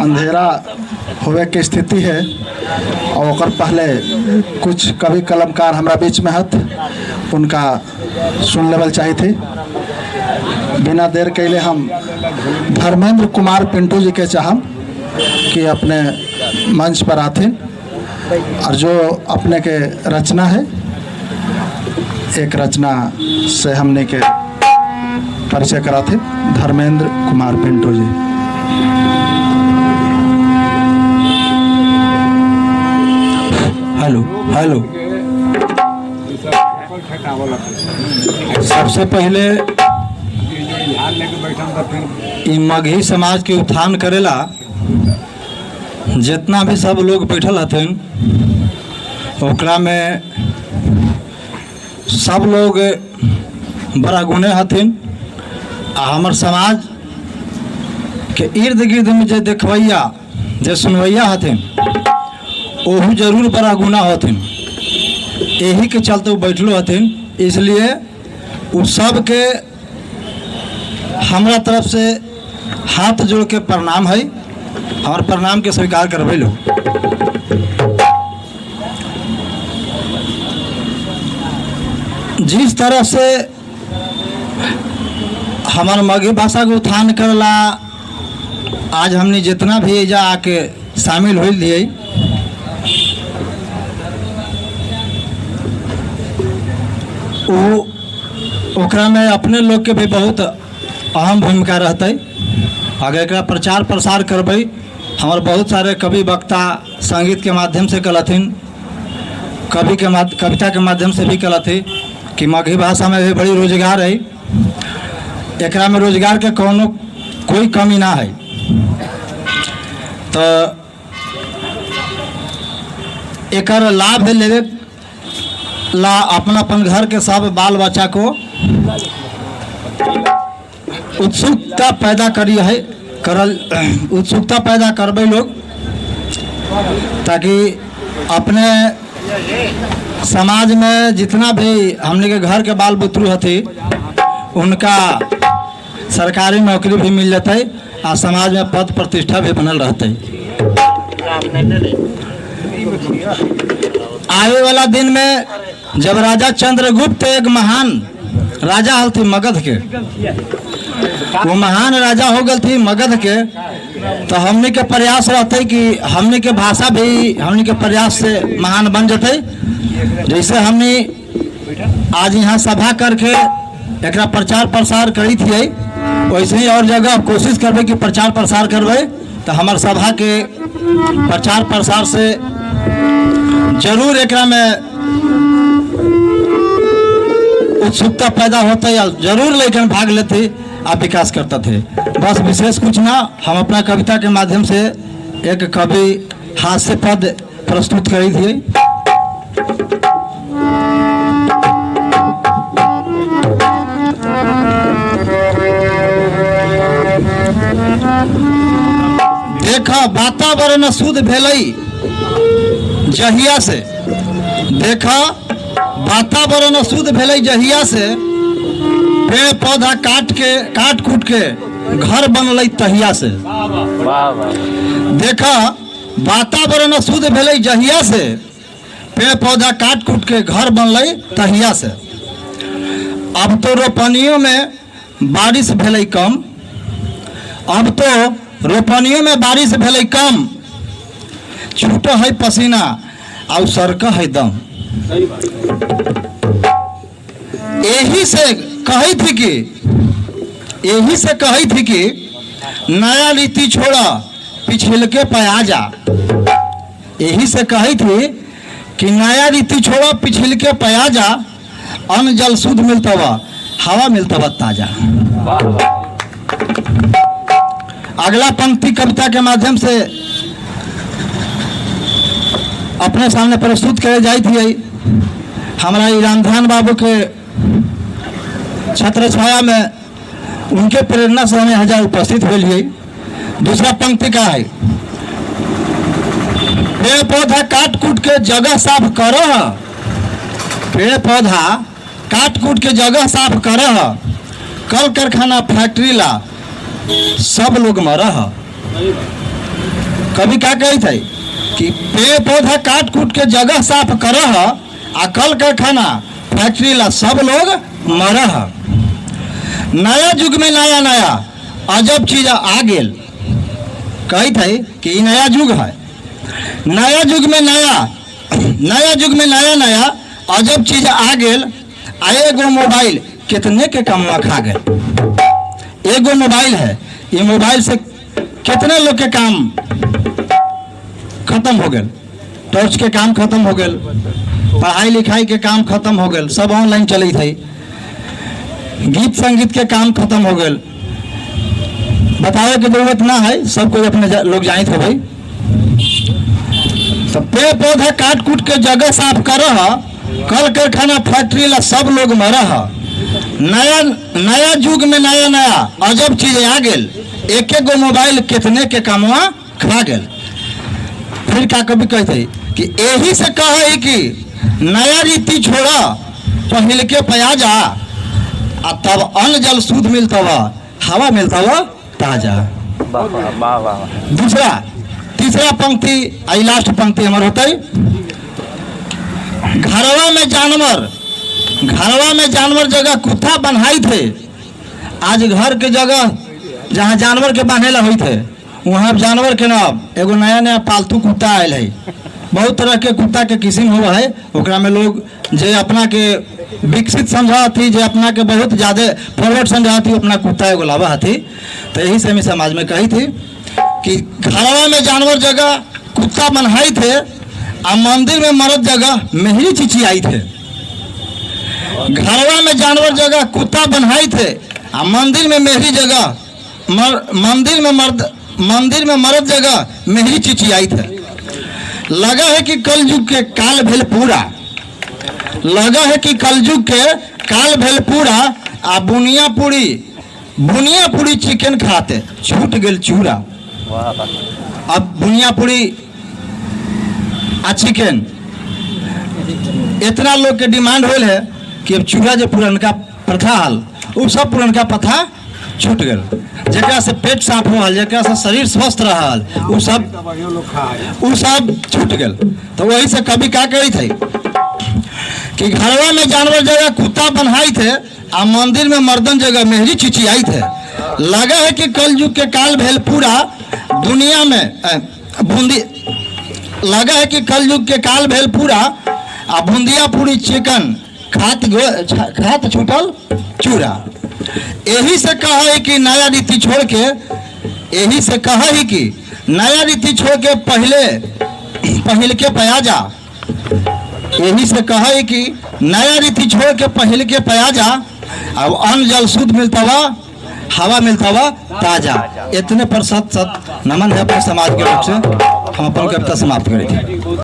अंधेरा होवे के स्थिति है और ओकर पहले कुछ कवि कलमकार हमरा बीच में हत, उनका सुन लेवल चाहिए थी। बिना देर कैले हम धर्मेंद्र कुमार पिंटू जी के चाहम कि अपने मंच पर आथिन और जो अपने के रचना है, एक रचना से हमने के परिचय कराथे धर्मेंद्र कुमार पिंटू जी। हेलो हेलो, सबसे पहले ई मगही समाज के उत्थान करेला जितना भी सब लोग बैठल हथिन ओकरा में सब लोग बड़ा गुने हथिन आ हमर समाज के इर्द गिर्द में जे देखबैया जे सुनवैया हथिन ओहू जरूर बड़ा गुना हथिन, यही के चलते वो बैठलो हथिन। इसलिए उ सबके हमरा तरफ से हाथ जोड़ के प्रणाम है, हमार प्रणाम के स्वीकार करबै लो। जिस तरह से हमार मगही भाषा के उत्थान करला आज हमने जितना भी एजा आके शामिल हो लिए, वो ओकरा में अपने लोग के भी बहुत अहम भूमिका रहतै। अगर एकरा प्रचार प्रसार करबै, हमर बहुत सारे कवि वक्ता संगीत के माध्यम से कहलथिन, कवि के कविता के माध्यम से भी कहलथिन कि मगही भाषा में भी बड़ी रोजगार है, एकरा में रोजगार के कोनो कोई कमी ना है। तो एकर लाभ लेवे ला अपन अपन घर के सब बाल बच्चा को उत्सुकता पैदा करी है, करल उत्सुकता पैदा करबै लोग, ताकि अपने समाज में जितना भी हमने के घर के बाल बुतरू हथी उनका सरकारी नौकरी भी मिल जतै आ समाज में पद प्रतिष्ठा भी बनल रहतै। आवे वाला दिन में जब राजा चंद्रगुप्त एक महान राजा हलथी मगध के, वो महान राजा हो गए थी मगध के, तो हमने के प्रयास रहते कि हमने के भाषा भी हमने के प्रयास से महान बन जते। जैसे हमने आज यहाँ सभा करके एकरा प्रचार प्रसार करी थी, वैसे ही और जगह कोशिश करबे कि प्रचार प्रसार करबे, तो हमार सभा के प्रचार प्रसार से जरूर एकरा में उत्सुकता पैदा होते और जरूर लेकिन भाग लेते आ विकास करते थे। बस विशेष कुछ ना, हम अपना कविता के माध्यम से एक कवि हास्य पद प्रस्तुत करी थी। देखा वातावरण शुद्ध भेलै जहिया से, देखा वातावरण शुद्ध भेलै जहिया से, पेड़ पौधा काट के काट कूट के घर बनलै तहिया से। देखा वातावरण शुद्ध भेलै जहिया से, पेड़ पौधा काट कूट के घर बनलै तहिया से। अब तो रोपनियों में बारिश भेलै कम, अब तो रोपनियों में बारिश भेलै कम, छूट है पसीना और सरक है दम। यही से कही थी कि, यही से कही थी कि नया रीति छोड़ा पिछलके पे आ जा। यही से कही थी कि नया रीति छोड़ो पिछलके पे आ जा, अन्न जल शुद्ध मिलता बा, हवा मिलता बा ताजा। अगला पंक्ति कविता के माध्यम से अपने सामने प्रस्तुत करे जाती थी। हमारा रामध्यान बाबू के छत्र छाया में उनके प्रेरणा से हमें हजार उपस्थित हुए। दूसरा पंक्ति का है, पेड़ पौधा काट कूट के जगह साफ करो, पेड़ पौधा काट कूट के जगह साफ करो, कल कारखाना फैक्ट्री ला सब लोग मर ह। कभी का कहते है कि पेड़ पौधा काट कूट के जगह साफ कर ह आ कल कारखाना फैक्ट्री ला सब लोग मर ह। नया युग में नया नया अजब चीज आ गेल। कहते है कि ई नया युग है, नया युग में नया नया युग में नया नया अजब चीज आ गेल। आ एगो मोबाइल कितने के कमवा खा गेल। एगो मोबाइल है, ये मोबाइल से कितने लोग के काम खत्म हो गेल। टॉर्च के काम खत्म हो गेल, पढ़ाई लिखाई के काम खत्म हो गेल, सब ऑनलाइन चलत है। गीत संगीत के काम खत्म हो गेल। बतावे के जरूरत ना है, सब कोई अपने लोग जानते हो भाई। तो पेड़ पौधा काट कूट के जगह साफ कर, कल कारखाना फैक्ट्री ला सब लोग मर ह। नया नया युग में नया नया अजब चीज आ गेल। एक एक गो मोबाइल कितने के कमवा खा गेल। फिर का कभी कहते कि यही से कहे कि नया रीति छोड़ा पहिल के प्याजा, आ तब अन्न जल शुद्ध मिलता, हवा मिलता ताजा। वाह वाह वाह वाह। दूसरा तीसरा पंक्ति आई लास्ट पंक्ति हमर होते। घरवा में जानवर, घरवा में जानवर जगह कुत्ता बन्हाई थे। आज घर के जगह जहाँ जानवर के बांधे ला हुई थे, वहाँ अब जानवर के ना एगो नया नया पालतू कुत्ता आयल है। बहुत तरह के कुत्ता के किस्म हुआ है। ओकरा में लोग जे अपना के विकसित समझा हथी, जे अपना के बहुत ज़्यादा फॉरवर्ड समझा हथी, अपना कुत्ता एगो लावा हथी। तो यही से हम समाज में कही थी कि घरवा में जानवर जगह कुत्ता बन्हाई थे, आ मंदिर में मरद जगह मेहरी चिचियाई थे। घरवा में जानवर जगह कुत्ता बन्हाई थे, आ मंदिर में मेहरी जगह मर मंदिर में मर्द मंदिर में मरद जगह मेहरी चिचियाई थे। लगा है कि कलयुग के काल भेल पूरा, लगा है कि कलयुग के काल भेल पूरा, आ बुनिया पूरी चिकन खाते छूट गेल चूरा। वाह वाह। अब बुनिया पूरी आ चिकन इतना लोग के डिमांड होल है कि अब चूड़ा जो पुरनका प्रथा हल, उ सब पुरनका प्रथा छूट गेल। जकरा से पेट साफ होल, जकरा से शरीर स्वस्थ रहल, उ सब छूट गेल। तो वही से कभी का करी थे कि घरवा में जानवर जगह कुत्ता बन्हाई थे, आ मंदिर में मर्दन जगह मेहरी चिचियाई थे। लगा है कि कलयुग के काल भेल पूरा दुनिया में बूंदी लगा है कि कलयुग के काल भेल पूरा, आ बुंदिया पूरी चिकन खात खात छूटल चूरा। यही से कहा है कि नया रीति छोड़ के, यही से कहा है कि नया रीति छोड़ के पहले पहिल के प्याजा, यही से कहा है कि नया रीति छोड़ के पहिल के प्याजा, अब अन्न जल शुद्ध मिलता हुआ, हवा मिलता हुआ ताजा। इतने पर सत सत नमन है अपने समाज के रूप से हम अपन कविता समाप्त करें।